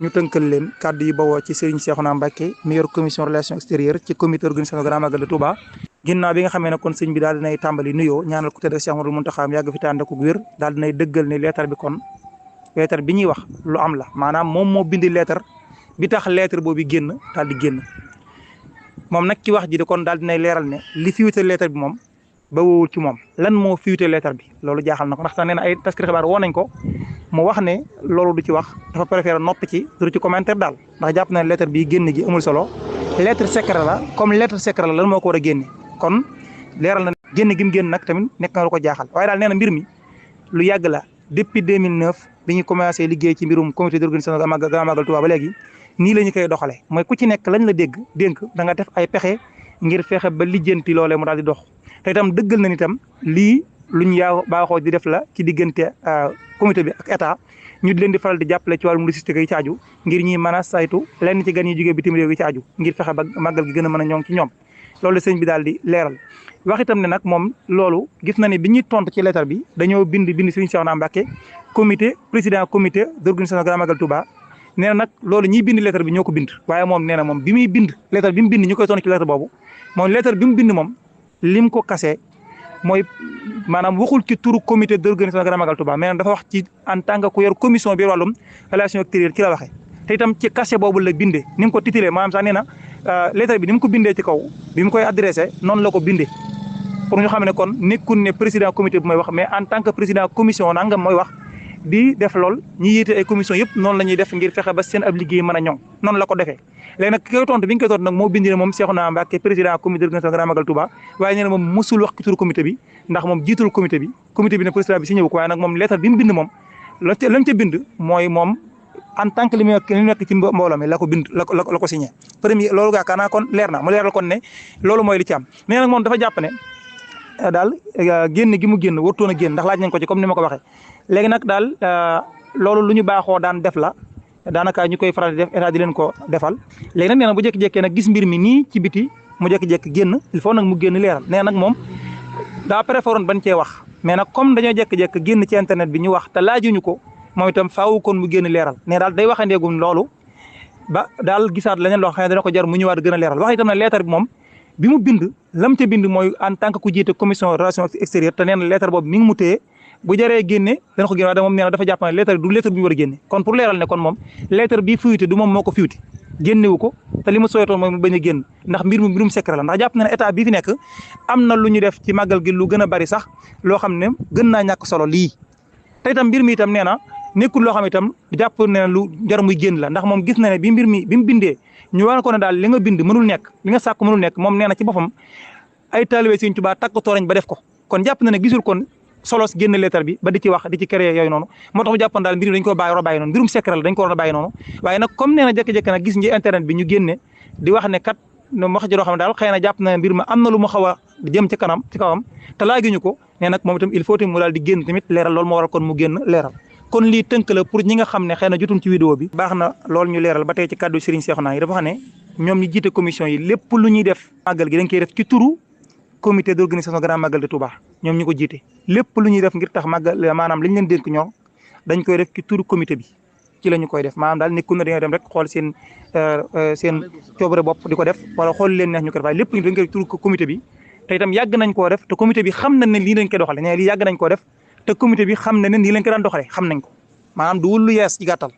ñu tënkal leen kàddu yi bawoo ci Serigne Cheikhouna Mbacké mi yor commission relation extérieure ci comité organisation Grand Magal de Touba. ginnaaw bi nga xamee ne kon sëñ bi daal dinay tàmbali nuyoo ñaanal ku tedd Cheikh Ahmadou Mountakha yàgg fi tànd ak wér daal dinay dëggal ne leetar bi kon leetar bi ñuy wax lu am la maanaam moom moo bindi leetar bi tax leetar boobu génn daal di génn moom nag ci wax ji de kon daal dinay leeral ne li fiwute leetar bi moom ba wowul ci moom lan moo fiwute leetar bi loolu jaaxal na ko ndax nee na ay taskati xibaar woo nañ ko mu wax ne loolu du ci wax dafa préféré noppi ci du ci commentaire daal ndax jàpp na ne lettre bi génn gi amul solo lettre secret la comme lettre secret la lan moo ko war a génne kon leeral na génn gi mu génn nag tamit nekk na lu ko jaaxal waaye daal nee na mbir mi lu yàgg la depuis 2009 bi ñu commencé liggéey ci mbirum comité d'organisation Grand Magal Touba ba léegi nii la ñu koy doxalee mooy ku ci nekk lañ la dénk da nga def ay pexe ngir fexe ba lijjanti loolee mu daal di dox te itam dëggal na ni itam lii luñ yaa baaxoo di def la ci diggante comité bi ak état ñu di leen di faral di jàppale ci wàllum logistique yi ci aju ngir ñuy mën a saytu lenn ci gan yi jógee bitim réew yi ci aju ngir fexe ba màggal gi gën a mën a ñoŋ ci ñoom loolu sëñ bi daal di leeral wax itam ne nag moom loolu gis na ne bi ñuy tontu ci lettre bi dañoo bind Serigne Cheikhouna Mbacké président comité d'organisation Grand Magal Touba nee na nag loolu ñiy bind lettre bi ñoo ko bind waaye moom nee na moom bi muy bind lettre bi mu bind ñu koy tontu ci lettre boobu moom lettre bi mu bind moom lim ko kasee mooy maanaam waxul ci turu comité d'organisation Grand Magal Touba mais dafa wax ci en tant que ku yor commission bi wàllum relation extérieure ci la waxee te itam ci cachet boobu la bindee ni mu ko titulé maanaam sax nee na lettre bi ni mu ko bindee ci kaw bi mu koy adressé noonu la ko bindee pour ñu xam ne kon nekkul ne président comité bi mooy wax mais en tant que président commission nangam mooy wax di def lool ñi yéete ay commission yëpp noonu la ñuy def ngir fexe ba seen ab liggéey mën a ñoŋ noonu la ko defee léegi nag ki koy tontu bi ñu koy tontu nag moo bind ne moom Cheikhouna Mbacké président comité d'organisation Grand Magal Touba waaye nee na moom mësul wax ci turu comité bi ndax moom jiitul comité bi ne président bi si ñëw ko waaye nag moom lettre bi mu bind moom lañ ca bind mooy moom en tant que li mu nekk ci mbooloo mi la ko bind la ko signé premier loolu yaakaar naa kon leer na mu leeral kon ne loolu mooy li ci am mais nag moom dafa jàpp ne daal génn gi mu génn warutoon a génn ndax laaj nañ ko ci comme ni ma ko waxee léegi nag daal loolu lu ñu baaxoo daan def la daanaka ñu koy faral di def état di leen ko defal léegi nag nee na bu jékki-jékkee nag gis mbir mi nii ci biti mu jékki-jékki génn il faut nag mu génn leeral nee nag moom daa préféré bañ cee wax mais nag comme dañoo jékki-jékki génn ci internet bi ñu wax te laajuñu ko moom itam faaw kon mu génn leeral ne daal day waxandeegum loolu ba daal gisaat leneen loo xam ne dana ko jar mu ñëwaat gën a leeral wax itam ne lettre bi moom bi mu bind lam ca bind mooy en tant que ku jiite commission relation extérieure te nee na lettre boobu mi ngi mu téye bu jaree génne dana ko génne waaye moom nee na dafa jàpp ne lettre du lettre bi ñu war a génne kon pour leeral ne kon moom lettre bi fuité du moom moo ko fuité génnewu ko te li mu sooyatoon mooy mu bañ a génn ndax mbirum secret la ndax jàpp na ne état bii fi nekk am na lu ñu def ci màggal gi lu gën a bari sax loo xam ne gën naa ñàkk solo lii te itam mbir mi itam nee na nekkul loo xam itam jàpp ne lu jar muy génn la ndax moom gis na ne bi mu bindee ñu war ko ne daal li nga bind mënul nekk li nga sàkk mënul nekk moom nee na ci boppam ay taalibe Sëriñ Tuubaa takkatoo nañ ba def ko kon jàpp na ne gisul kon solo génn lettre bi ba di ci wax di ci créer yooyu noonu moo tax mu jàppoon daal mbir mi dañ ko war a bàyyi noonu mbirum secret la dañ ko war a bàyyi noonu waaye nag comme nee na jékki-jékki nag gis ngi internet bi ñu génne di wax ne kat wax ji loo xam ne daal xëy na jàpp na ne mbir ma am na lu mu xaw a jëm ci kawam te laajuñu ko nee nag moom itam il faut mu daal di génn tamit leeral loolu moo waral kon mu génn leeral kon lii tënk la pour ñi nga xam ne xëy na jotuñ ci vidéo bi baax na loolu ñu leeral ba tey ci kàddu Serigne Cheikhouna yi dafa xam ne ñoom ñi jiite commission yi lépp lu ñuy def màggal gi dañ koy def ci turu comité d'organisation Grand Magal de Touba ñoom ñu ko jiite lépp lu ñuy def ngir tax màggal maanaam liñ leen dénk ñoom dañ koy def ci turu comité bi ci la ñu koy def maanaam daal nekkul na dañoo dem rek xool seen coobare bopp di ko def wala xool leen neex ñu ko def waaye lépp ñu dañ koy def turu comité bi te itam yàgg nañ koo def te comité bi xam nañ ne lii lañ koy doxale ne lii yàgg nañ koo def te comité bi xam na ne nii lañ ko daan doxale xam nañ ko maanaam du wul lu yees ci gàttal